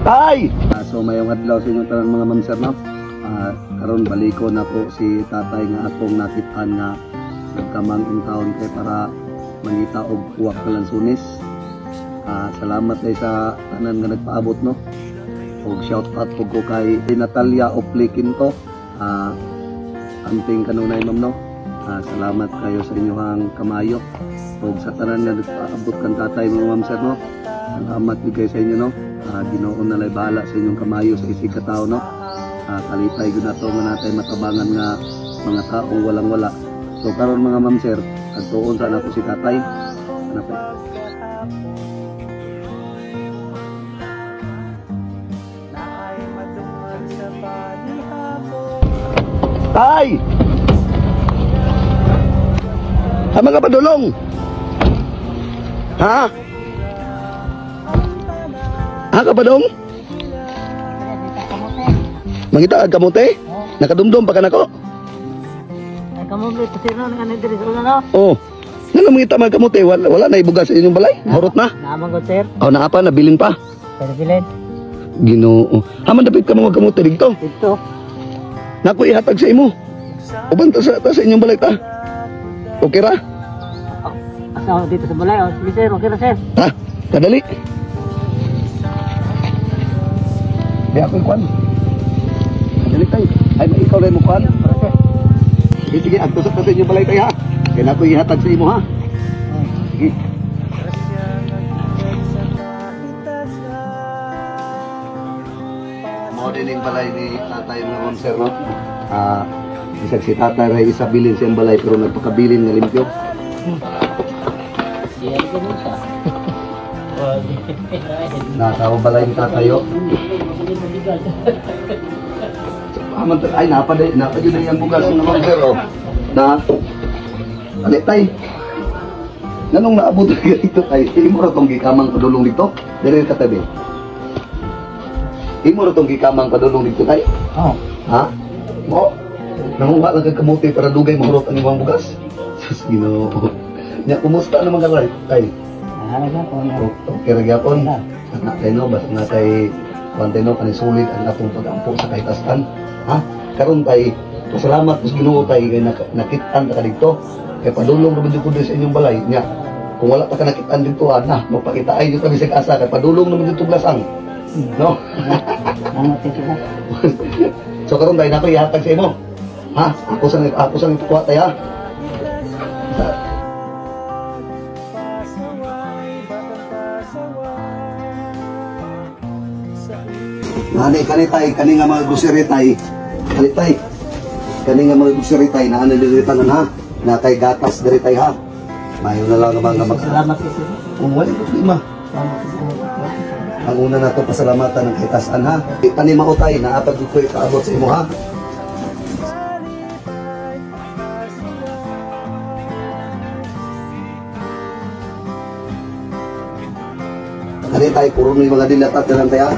Tay! So mayong adlaw sa inyong tanan mga ma'am sir, no? Karon baliko na po si tatay nga atong nakitaan nga nagkamang in town kay para mangita og uwak na lansunis. Salamat day sa tanan nga nagpaabot, no. Og shout out po ko kay Natalia Opli Quinto. Amping kanunay, ma'am, no. Salamat kayo sa inyong kamayo. Og sa tanan nga nagpaabot kan tatay, mga ma'am sir, no. Salamat gyud kayo sa inyo, no. Ginoo na lay bahala sa inyong kamayo sa isig ka tao, no. Kalipay gyud nato nga natay matabangan nga mga taong walang wala. So karon, mga ma'am sir, adtuon sa nako si tatay. Ano pa? Tay! Ang mga padulong! Ha? Ha ka padong? Mangita ang kamote? Nakadumdum pa ka nako? Kamote, sir, no, nga diri sa una, no? Oh. Nga mangita mga kamote, wala na ibugas sa inyong balay? Horot na? Naman ko, sir. Oh, naa pa, nabilin pa. Pero bilin. Ginoo. Haman dapit ka mga kamote dito. Dito. Nako ihatag sa imo. Uban ta sa inyong balay ta. Okay ra? Asa dito sa balay, oh. Sige, sir, okay ra, sir. Ha? Kadali. Di ako ikuan. Kadali tayo. Ay, may ikaw rin mo kuan. Sige, sige, agto sa inyong balay tayo, ha. Kaya nako ihatag sa imo, ha. Sige. Mao din yung balay ni tatay, mga ma'am sir, no? Bisag si tatay ray isabilin sa iyang balay pero nagpakabilin nga limpyo. Siya ganun siya. Nataw balay ni tatay, oh. Aman ay napa day napa jud ang bugas, mga ma'am sir, oh. Na. Ali tay. Nganong naabot ka dito tay? Imo ra tong gikamang padulong dito? Dire ka tabi. Imo ra tong gikamang padulong dito tay? Oh. Ha? Mo. Nanguha lang kag kamote para dugay mahurot ang imong bugas. Sus, Ginoo. Nya kumusta naman ka tay? Okay ra gyapon. Sana tay no, basta na tay kuan tay no, kani sulit ang atong pag-ampo sa kahitasan. Ha? Karon tay, pasalamat sa Ginoo tay kay nakit-an ta ka dito. Kay padulong ra man jud ko diri sa inyong balay. Nya kung wala pa ka nakit-an dito, ha, na magpakita ay jud kami sa asa kay padulong naman jud tuglasang. No? So karon tay nako ihatag sa imo. Ha? Ako sang ikuha tay, ha. Nani kani tay, kani nga mga grocery tay. Kani tay. Kani nga mga grocery tay naa na diri tanan, ha. Na kay gatas diri tay, ha. Mayo na lang nga mga Salamat sir. Kung wala problema. Ang una na to pasalamatan ng kahitasan, ha. Kani mao tay, naa pa jud ko ipaabot sa imo, ha. Kani tay, puro ni mga dilatat na lang tay, ha.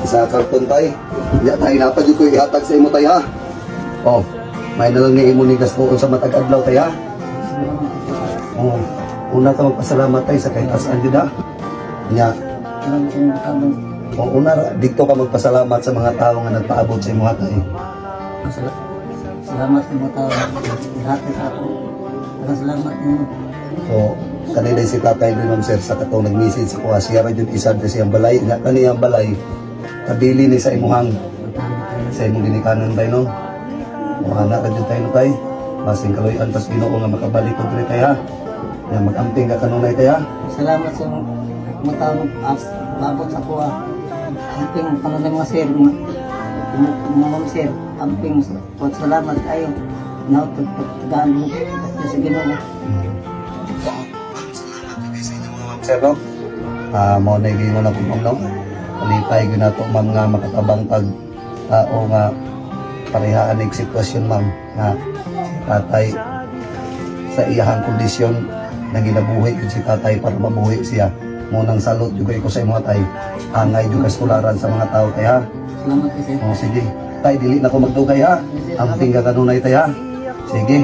Sa karton tay. Diya tay, napa jud ko ihatag sa imo tay, ha. Oh, may na lang ni imo ni gastuon sa matag adlaw tay, ha. Oh, una ta magpasalamat tay sa kahitasan jud, ha. Nya. Oh, una dito ka magpasalamat sa mga tao nga nagpaabot sa imo, tay. Salamat sa mga tao. Ihatag sa ako. Salamat ninyo. So, kanina si tatay din, ma'am sir, sa katong nag-message sa kuha, siya ra jud isad sa siyang balay. Nya kani ang balay, kabili ni sa imuhang, sa imong ginikanan tay, no. O anak ra jud tay, no, tay. Basing kaloy-an tas Ginoo nga makabalik og diri tay, ha. Nya mag-amping ka kanunay tay, ha. Salamat sa mga tao nagpaabot sa kuha. Amping kanunay mga sir, mga ma'am sir, amping salamat kayo. Nautag-tagaan mo sa Ginoo. Sir, no? Mao na yung na kung no? Kalipay gyud nato, ma'am, nga makatabang tag tao nga parehaan ning sitwasyon, ma'am, nga si tatay sa iyahang kondisyon na ginabuhi gyud si tatay para mabuhi siya. Mo nang salot jud ko sa imo tay. Angay jud kastularan sa mga tao tay, ha. Salamat kay sir. Oh, sige. Tay, dili na ko magdugay, ha. Amping ka kanunay tay, ha. Sige.